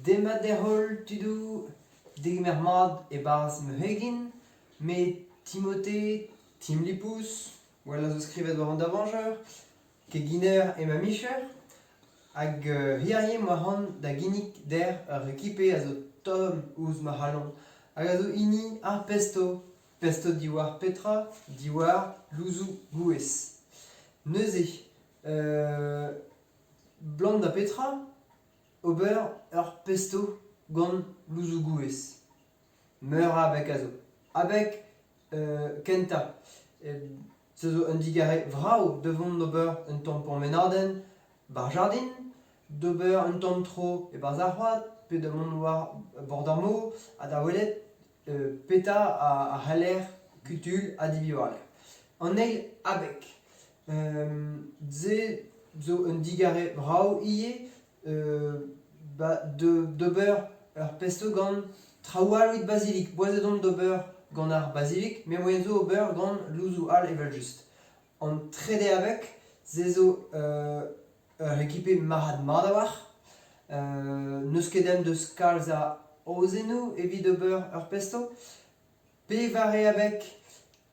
Demat dezho tudoù, degemer mat e-barzh ma c'hegin. Me Timothée, Tim Lipous, gwell a zo skrivet war an davañjer, keginer eo ma micher. Hag hiziv emañ c'hoant da ginnig deoc'h ur rekipe a zo tomm ouzh ma c'halon hag a zo hini ar pesto. Pesto diwar petra? Diwar louzoù gouez. Neuze, 'blam da petra ober ur pesto gant louzoù gouez? Meur a abeg a zo. Abeg kentañ, se zo un digarez vrav da vont d'ober un tamm pourmenadenn 'bar jardin, d'ober un tamm tro e-barzh ar c'hoad pe da mont war bord ar mor ha da welet petra a c'haller kutul ha debriñ war-lerc'h. An eil abeg, se zo un digarez brav ivez d'ober ur pesto gant traoù all evit bazilik. Boazet on d'ober gant ar bazilik met moaien zo ober gant louzoù all evel-just. An trede abeg, se zo ur rekipe marc'had-mat a-walc'h. N'eus ket ezhomm deus kalz a aozennoù evit ober ur pesto. Pevare abeg,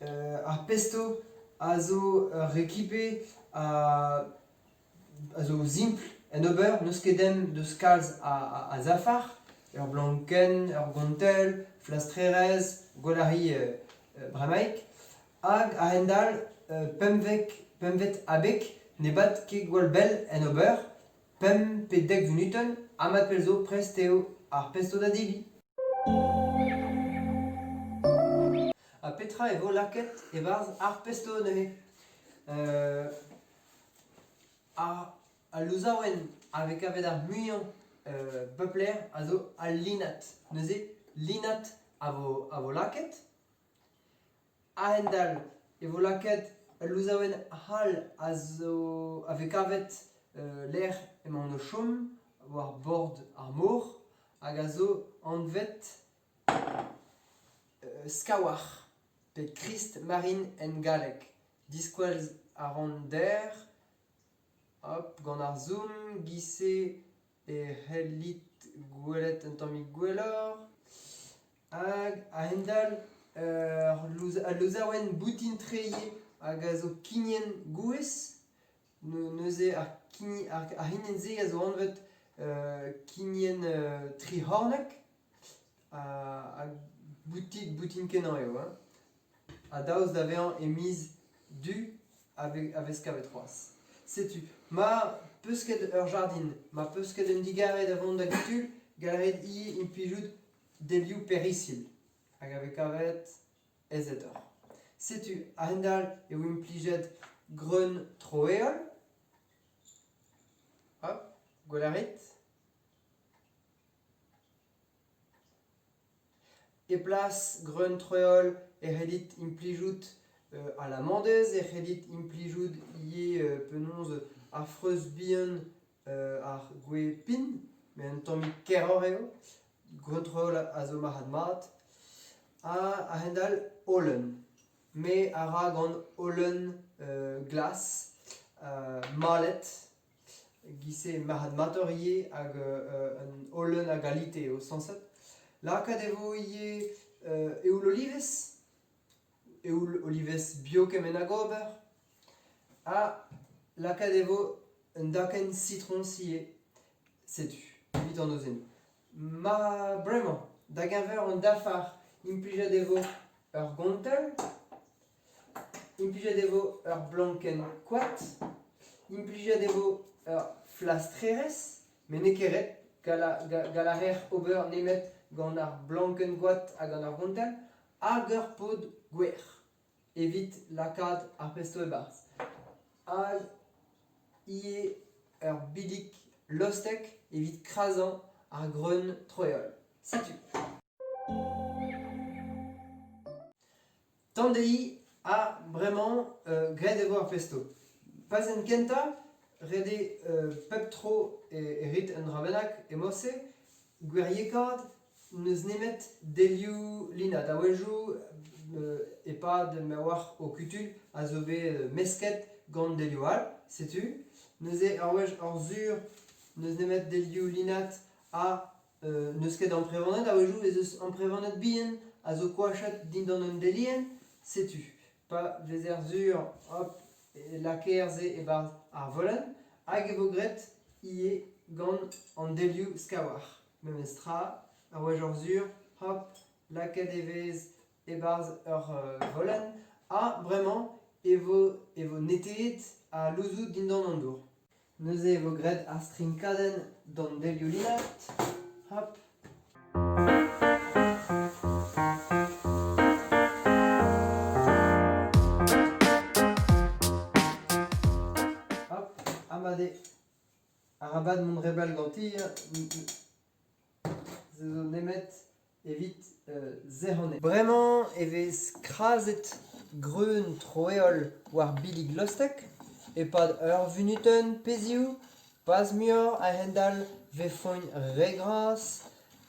ar pesto a zo ur rekipe a a zo simpl en ober, n'eus ket ezhomm deus kalz a zafar, ur blankenn, ur gontell, flastrerezh, gwell a ri bremaik. Hag a-hend-all pempvet abeg ne bad ket gwall bell en ober, pemp pe dek vunutenn ha mat pell zo prest eo ar pesto da debriñ. Ha petra e vo lakaet e-barzh ar pesto neuze ? Al louzaouenn a vez kavet ar muiañ pep lec'h a zo al linad. Neuze linad a vo lakaet. A-hend-all e vo lakaet ul louzaouenn c'hall a zo a vez kavet lec'h emaon o chom war bord ar mor hag a zo anvet skaouarc'h pe Christ Marine en galleg. Diskouez a ran dec'h, hop, gant ar zoom giz-se e c'hellit gwelet un tammig gwelloc'h. Hag a-hend-all ul louzaouenn boutin-tre ivez hag a zo kignenn gouez. Neuze ar c'hignenn-se a zo anvet kignenn tric'hornek. Ha boutin-kenañ eo hein. Ha daoust da vezañ e miz Du a vez kavet c'hoazh. Setu, ma 'peus ket ur jardin, ma 'peus ket un digarez da vont da gutul, gall a rit ivez implijout delioù perisilh hag a vez kavet aezetoc'h. Setu, a-hend-all eo implijet greun tro-heol. Hop, gwell a rit. E plas greun Troeol e c'hellit implijout alamandez, e c'hellit implijout ivez penaos ar freuz bihan ar gwez pin, met un tammig keroc'h eo. Greun Troeol a zo marc'had-mat. Ha a-hend-all holen. Me a ra gant holen glas malet. E-giz-se marc'had-matoc'h ivez hag un holen a galite eo sañset. Lakaet e vo ivez eoul olivez, eoul olivez bio kement hag ober. Ha lakaet e vo un dakenn sitroñs ivez. Setu, evit an aozennoù. Ma bremañ, da geñver an dafar, implijet e vo ur gontell. Implijet e vo ur blankenn koad, implijet e vo ur flastrerezh, met n'eo ket ret, gall a reer ober nemet gant ar blankenn goad ha gant ar gontell, hag ur pod gwer evit lakaat ar pesto e-barzh. Hag ivez ur billig lostek evit krazañ ar greun troiol. Setu. Tamm dezhi ha bremañ graet e vo ar festo. Pazenn kentañ, ret eo pep tro e rit un dra bennak e mod-se, gwiriekaat n'eus nemet delioù linad. A-wezhioù e-pad ma oac'h o kutul a zo bet mesket gant delioù all, setu. Neuze ur wech oc'h sur n'eus nemet delioù linad ha. N'eus ket amprevaned a-wechoù ez eus amprevaned bihan a zo koachet dindan un delienn, setu. Pa vezer sur hop e lakaer se e-barzh ar volenn hag e vo graet ivez gant an delioù skaouac'h. Memes tra, ur wech oc'h sur, hop, lakaet e vez e-barzh ur volenn ha bremañ e vo e vo neteet al louzoù dindan an dour. Neuze e vo graet ar strinkadenn d'an delioù linad. Hop. Hop, ha mat eo. Arabat mont re bell ganti. Se zo nemet evit sec'hañ. Bremañ e vez krazet greun tro-heol war billig lostek e-pad ur vunutenn pe ziv, pas muioc'h a-hend-all 'vefont re gras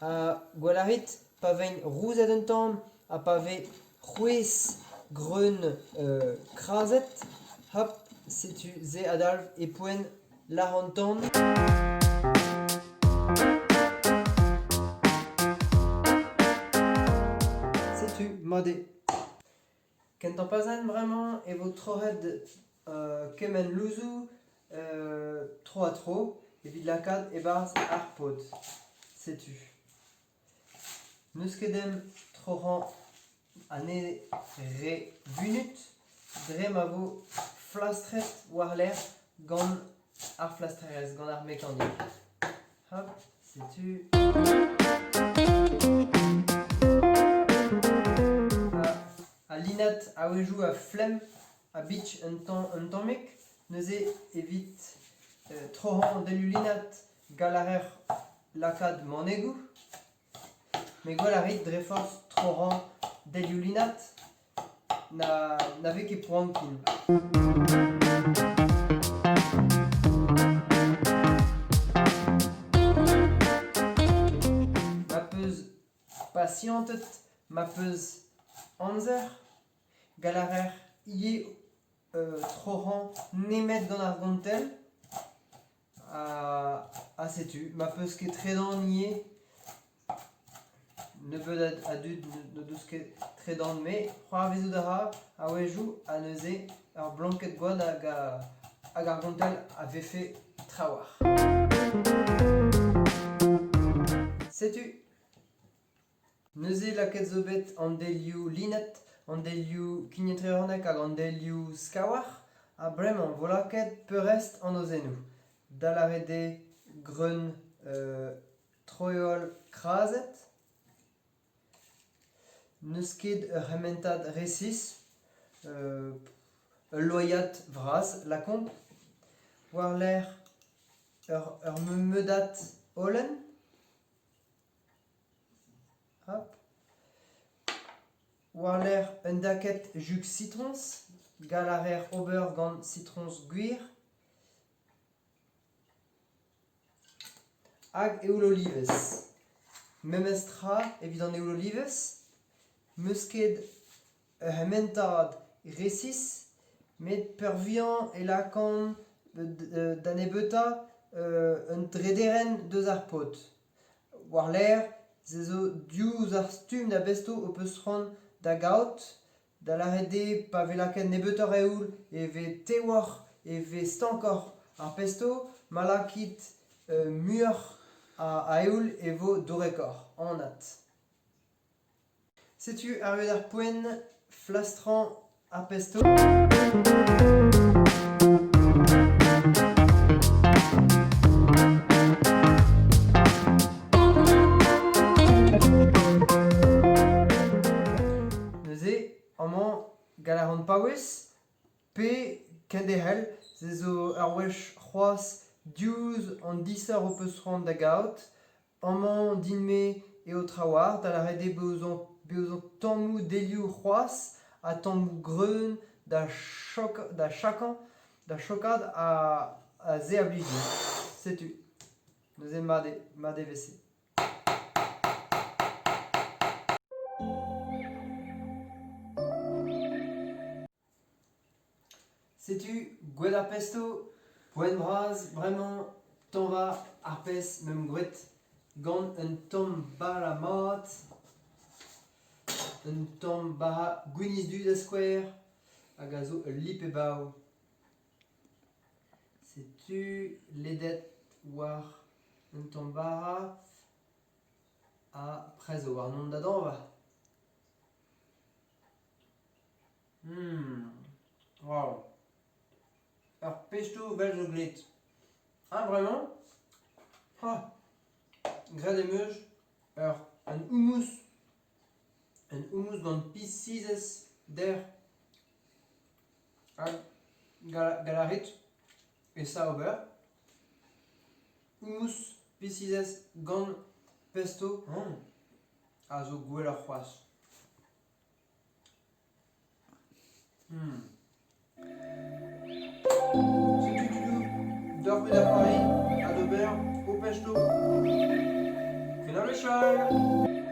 ha gwell a rit pa vez rouzet un tamm ha pa vez c'hwezh greun krazet, hop, setu se a dalv e poent Lâr an tan. Setu, mat eo. Kentañ pazenn bremañ e vo troc'het kement louzoù tro-ha-tro evit lakaat e-barzh ar pod. Setu. N'eus ket ezhomm troc'hañ anezhe re vunut dre ma vo flastret war-lerc'h gant ar flastrerezh, gant ar mekanik. Hop, setu. Al linad a-wezhioù a flemm a bich un tammig, neuze evit troc'hañ an dellulinad Gall a reer lakaat manegoù met gwell a rit dre forzh troc'hañ delioù linad na vez ket poan ken. Ma 'peus pasianted, ma 'peus amzer, gall a reer ivez troc'hañ nemet gant ar gontell. Ha setu, ma 'peus ket tredan ivez, nebeut a dud n'o deus ket tredan met c'hoarvezout a ra a-wezhioù ha neuze ur blanked goad hag ar gontell a vefe trawalc'h. Setu. Neuze lakaet zo bet an delioù lined, an delioù kignetrehornek hag an delioù skaouac'h ha bremañ 'vo lakaet peurrest an aozennoù, da lâret eo greun troiol krazet. N'eus ket ur c'hementad resis, ul loaiad vras lakaomp, war-lerc'h ur meudad holen. Hop. War-lerc'h un daked jug sitroñs. Gall a reer ober gant sitroñs gwir. Hag eoul-olivez. Memes tra evit an eoul-olivez. 'Meus ket ur c'hementad resis met peurvuiañ e lakaan da nebeutañ un drederenn deus ar pod. War-lerc'h se zo diouzh ar stumm da besto ho peus c'hoant da gaout, da lâret eo pa vez lakaet nebeutoc'h a eoul e vez tewoc'h, e vez stankoc'h ar pesto, ma lakit muioc'h a eoul e vo dourekoc'h, anat. Setu arruet ar poent flastrañ ar pesto. Neuze, amañ, gall a ran paouez pe kenderc'hel, se zo ur wech c'hoazh diouzh an disoc'h ho peus c'hoant da gaout. Amañ din-me eo trawalc'h da lâret eo bezañ tammoù delioù c'hoazh ha tammoù greun da chakañ da chokaat ha se a blij din. Setu neuze mat eo mat e vefe. Setu gwell ar pesto, poent bras bremañ tañva ar pezh 'meump graet Gant un tamm bara mat, un tamm bara gwinizh-du da skouer hag a zo ul lip-e-bav. Setu ledet war un tamm bara ha prest zo warnon da dañva. Waou! Ur pesto 'vel zo graet. Ha bremañ ha graet em eus ur un houmous un houmous gant piz-sizhez dec'h hag gall a rit esa ober houmous piz-sizhez gant pesto a zo gwelloc'h c'hoazh. Setu tudoù deoc'h-hu da c'hoari ha d'ober ho pesto. Ken ar wech all!